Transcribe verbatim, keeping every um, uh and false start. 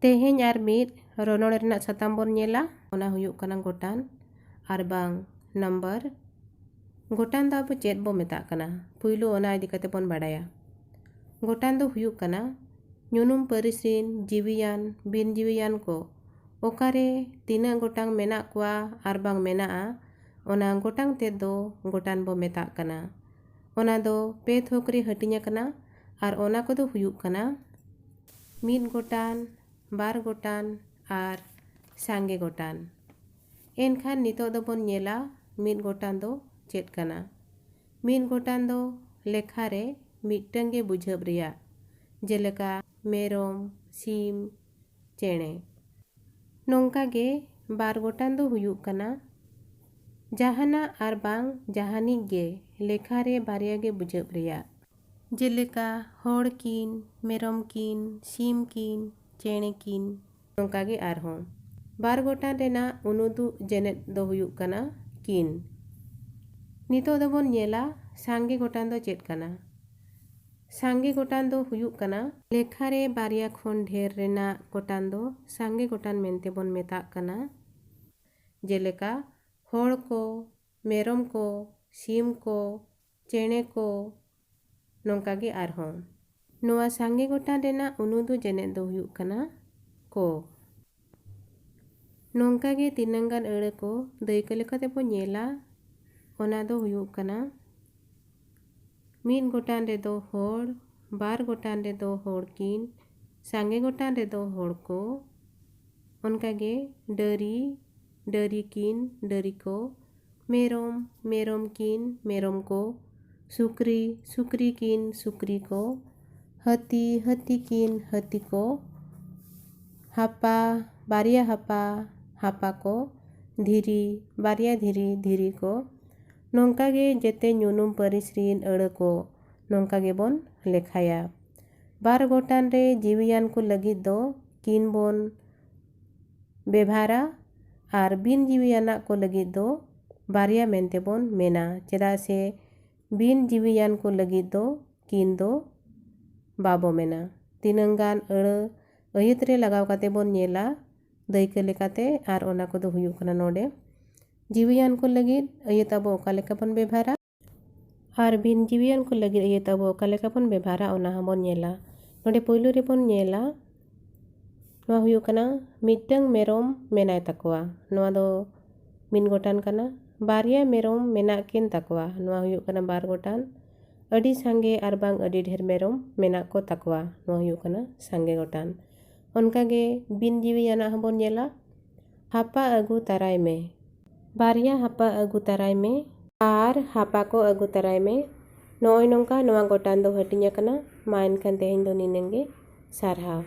ᱛᱮᱦᱮᱧ ᱟᱨ ᱢᱤᱫ ᱨᱚᱱᱚᱲ ᱨᱮᱱᱟᱜ ᱥᱟᱛᱟᱢ ᱵᱚᱱ ᱧᱮᱞᱟ, ᱚᱱᱟ ᱦᱩᱭᱩᱜ ᱠᱟᱱᱟ ᱜᱚᱴᱟᱱ ᱟᱨ ᱵᱟᱝ ᱱᱟᱢᱵᱟᱨ᱾ ᱜᱚᱴᱟᱱ ᱫᱚ ᱟᱵᱚ ᱪᱮᱫ ᱵᱚ ᱢᱮᱛᱟᱜ ᱠᱟᱱᱟ? ᱯᱩᱭᱞᱩ ᱚᱱᱟ ᱤᱫᱤ ᱠᱟᱛᱮ ᱵᱚᱱ ᱵᱟᱰᱟᱭᱟ᱾ ᱜᱚᱴᱟᱱ ᱫᱚ ᱦᱩᱭᱩᱜ ᱠᱟᱱᱟ ᱧᱩᱱᱩᱢ ᱯᱟᱹᱨᱤᱥ ᱨᱤᱱ ᱡᱤᱣᱤᱭᱟᱱ, ᱵᱤᱱ ᱡᱤᱣᱤᱭᱟᱱ ᱠᱚ ᱚᱠᱟᱨᱮ ᱛᱤᱱᱟᱹᱜ ᱜᱚᱴᱟᱝ ᱢᱮᱱᱟᱜ ᱠᱚᱣᱟ ᱟᱨ ᱵᱟᱝ ᱢᱮᱱᱟᱜᱼᱟ, ᱚᱱᱟ ᱜᱚᱴᱟᱝ ᱛᱮᱫ ᱫᱚ ᱜᱚᱴᱟᱱ ᱵᱚ ᱢᱮᱛᱟᱜ ᱠᱟᱱᱟ᱾ ᱚᱱᱟ ᱫᱚ ᱯᱮ ᱛᱷᱚᱠ ᱨᱮ ᱦᱟᱹᱴᱤᱧ ᱟᱠᱟᱱᱟ ᱟᱨ ᱚᱱᱟ ᱠᱚᱫᱚ ᱦᱩᱭᱩᱜ ᱠᱟᱱᱟ ᱢᱤᱫ ᱜᱚᱴᱟᱱ, ᱵᱟᱨ ᱜᱚᱴᱟᱱ ᱟᱨ ᱥᱟᱸᱜᱮ ᱜᱚᱴᱟᱱ᱾ ᱮᱱᱠᱷᱟᱱ ᱱᱤᱛᱚᱜ ᱫᱚᱵᱚᱱ ᱧᱮᱞᱟ ᱢᱤᱫ ᱜᱚᱴᱟᱱ ᱫᱚ ᱪᱮᱫ ᱠᱟᱱᱟ᱾ ᱢᱤᱫ ᱜᱚᱴᱟᱱ ᱫᱚ ᱞᱮᱠᱷᱟ ᱨᱮ ᱢᱤᱫᱴᱟᱝ ᱜᱮ ᱵᱩᱡᱷᱟᱹᱣ ᱨᱮᱭᱟᱜ, ᱡᱮᱞᱮᱠᱟ ᱢᱮᱨᱚᱢ, ᱥᱤᱢ, ᱪᱮᱬᱮ᱾ ᱱᱚᱝᱠᱟ ᱜᱮ ᱵᱟᱨ ᱜᱚᱴᱟᱱ ᱫᱚ ᱦᱩᱭᱩᱜ ᱠᱟᱱᱟ ᱡᱟᱦᱟᱱᱟᱜ ᱟᱨ ᱵᱟᱝ ᱡᱟᱦᱟᱱᱤᱡ ᱜᱮ ᱞᱮᱠᱷᱟ ᱨᱮ ᱵᱟᱨᱭᱟ ᱜᱮ ᱵᱩᱡᱷᱟᱹᱣ ᱨᱮᱭᱟᱜ, ᱡᱮᱞᱮᱠᱟ ᱦᱚᱲ ᱠᱤᱱ, ᱢᱮᱨᱚᱢ ᱠᱤᱱ, ᱥᱤᱢ ᱠᱤᱱ, ᱪᱮᱬᱮ ᱠᱤᱱ, ᱱᱚᱝᱠᱟ ᱜᱮ ᱟᱨᱦᱚᱸ᱾ ᱵᱟᱨ ᱜᱚᱴᱟᱱ ᱨᱮᱱᱟᱜ ᱩᱱᱩᱫᱩᱜ ᱡᱮᱱᱮᱫ ᱫᱚ ᱦᱩᱭᱩᱜ ᱠᱟᱱᱟ ᱠᱤᱱ᱾ ᱱᱤᱛᱚᱜ ᱫᱚᱵᱚᱱ ᱧᱮᱞᱟ ᱥᱟᱸᱜᱮ ᱜᱚᱴᱟᱱ ᱫᱚ ᱪᱮᱫ ᱠᱟᱱᱟ᱾ ᱥᱟᱸᱜᱮ ᱜᱚᱴᱟᱱ ᱫᱚ ᱦᱩᱭᱩᱜ ᱠᱟᱱᱟ ᱞᱮᱠᱷᱟ ᱨᱮ ᱵᱟᱨᱭᱟ ᱠᱷᱚᱱ ᱰᱷᱮᱨ ᱨᱮᱱᱟᱜ ᱜᱚᱴᱟᱱ ᱫᱚ ᱥᱟᱸᱜᱮ ᱜᱚᱴᱟᱱ ᱢᱮᱱᱛᱮ ᱵᱚᱱ ᱢᱮᱛᱟᱜ ᱠᱟᱱᱟ᱾ ᱡᱮᱞᱮᱠᱟ ᱦᱚᱲ ᱠᱚ, ᱢᱮᱨᱚᱢ ᱠᱚ, ᱥᱤᱢ ᱠᱚ, ᱪᱮᱬᱮ ᱠᱚ, ᱱᱚᱝᱠᱟ ᱜᱮ ᱟᱨᱦᱚᱸ᱾ ᱱᱚᱣᱟ ᱥᱟᱸᱜᱮ ᱜᱚᱴᱟᱱ ᱨᱮᱱᱟᱜ ᱩᱱᱩᱫᱩᱜ ᱡᱮᱱᱮᱫ ᱫᱚ ᱦᱩᱭᱩᱜ ᱠᱟᱱᱟ ᱠᱚ᱾ ᱱᱚᱝᱠᱟ ᱜᱮ ᱛᱤᱱᱟᱹᱝ ᱜᱟᱱ ᱟᱹᱲᱟᱹ ᱠᱚ ᱫᱟᱹᱭᱠᱟᱹ ᱞᱮᱠᱟᱛᱮ ᱵᱚ ᱧᱮᱞᱟ, ᱚᱱᱟ ᱫᱚ ᱦᱩᱭᱩᱜ ᱠᱟᱱᱟ ᱢᱤᱫ ᱜᱚᱴᱟᱱ ᱨᱮᱫᱚ ᱦᱚᱲ, ᱵᱟᱨ ᱜᱚᱴᱟᱱ ᱨᱮᱫᱚ ᱦᱚᱲ ᱠᱤᱱ, ᱥᱟᱸᱜᱮ ᱜᱚᱴᱟᱱ ᱨᱮᱫᱚ ᱦᱚᱲ ᱠᱚ, ᱚᱱᱠᱟ ᱜᱮ ᱰᱟᱹᱨᱤ, ᱰᱟᱹᱨᱤ ᱠᱤᱱ, ᱰᱟᱹᱨᱤ ᱠᱚ, ᱢᱮᱨᱚᱢ, ᱢᱮᱨᱚᱢ ᱠᱤᱱ, ᱢᱮᱨᱚᱢ ᱠᱚ, ᱥᱩᱠᱨᱤ, ᱥᱩᱠᱨᱤ ᱠᱤᱱ, ᱥᱩᱠᱨᱤ ᱠᱚ, ᱦᱟᱹᱛᱤ, ᱦᱟᱹᱛᱤ ᱠᱤᱱ, ᱦᱟᱹᱛᱤ ᱠᱚ, ᱦᱟᱯᱟ, ᱵᱟᱨᱭᱟ ᱦᱟᱯᱟ, ᱦᱟᱯᱟ ᱠᱚ, ᱫᱷᱤᱨᱤ, ᱵᱟᱨᱭᱟ ᱫᱷᱤᱨᱤ, ᱫᱷᱤᱨᱤ ᱠᱚ᱾ ᱱᱚᱝᱠᱟ ᱜᱮ ᱡᱮᱛᱮ ᱧᱩᱱᱩᱢ ᱯᱟᱹᱨᱤᱥ ᱨᱤᱱ ᱟᱹᱲᱟᱹ ᱠᱚ ᱱᱚᱝᱠᱟ ᱜᱮᱵᱚᱱ ᱞᱮᱠᱷᱟᱭᱟ᱾ ᱵᱟᱨ ᱜᱚᱴᱟᱱ ᱨᱮ ᱡᱤᱣᱤᱭᱟᱱ ᱠᱚ ᱞᱟᱹᱜᱤᱫ ᱫᱚ ᱠᱤᱱ ᱵᱚᱱ ᱵᱮᱵᱷᱟᱨᱟ ᱟᱨ ᱵᱤᱱ ᱡᱤᱣᱤᱭᱟᱱᱟᱜ ᱠᱚ ᱞᱟᱹᱜᱤᱫ ᱫᱚ ᱵᱟᱨᱭᱟ ᱢᱮᱱᱛᱮ ᱵᱚᱱ ᱢᱮᱱᱟ, ᱪᱮᱫᱟᱜ ᱥᱮ ᱵᱤᱱ ᱡᱤᱣᱤᱭᱟᱱ ᱠᱚ ᱞᱟᱹᱜᱤᱫ ᱫᱚ ᱠᱤᱱ ᱫᱚ ᱵᱟᱵᱚ ᱢᱮᱱᱟ᱾ ᱛᱤᱱᱟᱹᱝ ᱜᱟᱱ ᱟᱹᱲᱟᱹ ᱟᱹᱭᱟᱹᱛ ᱨᱮ ᱞᱟᱜᱟᱣ ᱠᱟᱛᱮ ᱵᱚᱱ ᱧᱮᱞᱟ ᱫᱟᱹᱭᱠᱟᱹ ᱞᱮᱠᱟᱛᱮ, ᱟᱨ ᱚᱱᱟ ᱠᱚᱫᱚ ᱦᱩᱭᱩᱜ ᱠᱟᱱᱟ ᱱᱚᱰᱮ᱾ ᱡᱤᱣᱤᱭᱟᱱ ᱠᱚ ᱞᱟᱹᱜᱤᱫ ᱟᱹᱭᱟᱹᱛ ᱟᱵᱚ ᱚᱠᱟ ᱞᱮᱠᱟ ᱵᱚᱱ ᱵᱮᱵᱷᱟᱨᱟ ᱟᱨ ᱵᱤᱱ ᱡᱤᱣᱤᱭᱟᱱ ᱠᱚ ᱞᱟᱹᱜᱤᱫ ᱟᱹᱭᱟᱹᱛ ᱟᱵᱚ ᱚᱠᱟ ᱞᱮᱠᱟ ᱵᱚᱱ ᱵᱮᱵᱷᱟᱨᱟ, ᱚᱱᱟ ᱦᱚᱸᱵᱚᱱ ᱧᱮᱞᱟ᱾ ᱱᱚᱰᱮ ᱯᱳᱭᱞᱳ ᱨᱮᱵᱚᱱ ᱧᱮᱞᱟ, ᱱᱚᱣᱟ ᱦᱩᱭᱩᱜ ᱠᱟᱱᱟ ᱢᱤᱫᱴᱟᱝ ᱢᱮᱨᱚᱢ ᱢᱮᱱᱟᱭ ᱛᱟᱠᱚᱣᱟ᱾ ᱱᱚᱣᱟ ᱫᱚ ᱢᱤᱫ ᱜᱚᱴᱟᱝ ᱠᱟᱱᱟ᱾ ᱵᱟᱨᱭᱟ ᱢᱮᱨᱚᱢ ᱢᱮᱱᱟᱜ ᱠᱤᱱ ᱛᱟᱠᱚᱣᱟ᱾ ᱱᱚᱣᱟ ᱦᱩᱭᱩᱜ ᱠᱟᱱᱟ ᱵᱟᱨ ᱜᱚᱴᱟᱝ᱾ ᱟᱹᱰᱤ ᱥᱟᱸᱜᱮ ᱟᱨ ᱵᱟᱝ ᱟᱹᱰᱤ ᱰᱷᱮᱨ ᱢᱮᱨᱚᱢ ᱢᱮᱱᱟᱜ ᱠᱚ ᱛᱟᱠᱚᱣᱟ᱾ ᱱᱚᱣᱟ ᱦᱩᱭᱩᱜ ᱠᱟᱱᱟ ᱥᱟᱸᱜᱮ ᱜᱚᱴᱟᱝ᱾ ᱚᱱᱠᱟᱜᱮ ᱵᱤᱱ ᱡᱤᱣᱤᱭᱟᱱᱟᱜ ᱦᱚᱸᱵᱚᱱ ᱧᱮᱞᱟ᱾ ᱦᱟᱯᱟ ᱟᱹᱜᱩ ᱛᱟᱨᱟᱭ ᱢᱮ᱾ ᱵᱟᱨᱭᱟ ᱦᱟᱯᱟ ᱟᱹᱜᱩ ᱛᱟᱨᱟᱭ ᱢᱮ ᱟᱨ ᱦᱟᱯᱟ ᱠᱚ ᱟᱹᱜᱩ ᱛᱟᱨᱟᱭ ᱢᱮ᱾ ᱱᱚᱜᱼᱚᱭ ᱱᱚᱝᱠᱟ ᱱᱚᱣᱟ ᱜᱚᱴᱟᱝ ᱫᱚ ᱦᱟᱹᱴᱤᱧ ᱟᱠᱟᱱᱟ᱾ ᱢᱟ ᱮᱱᱠᱷᱟᱱ ᱛᱮᱦᱮᱧ ᱫᱚ ᱱᱤᱱᱟᱹᱝ ᱜᱮ᱾ ᱥᱟᱨᱦᱟᱣ᱾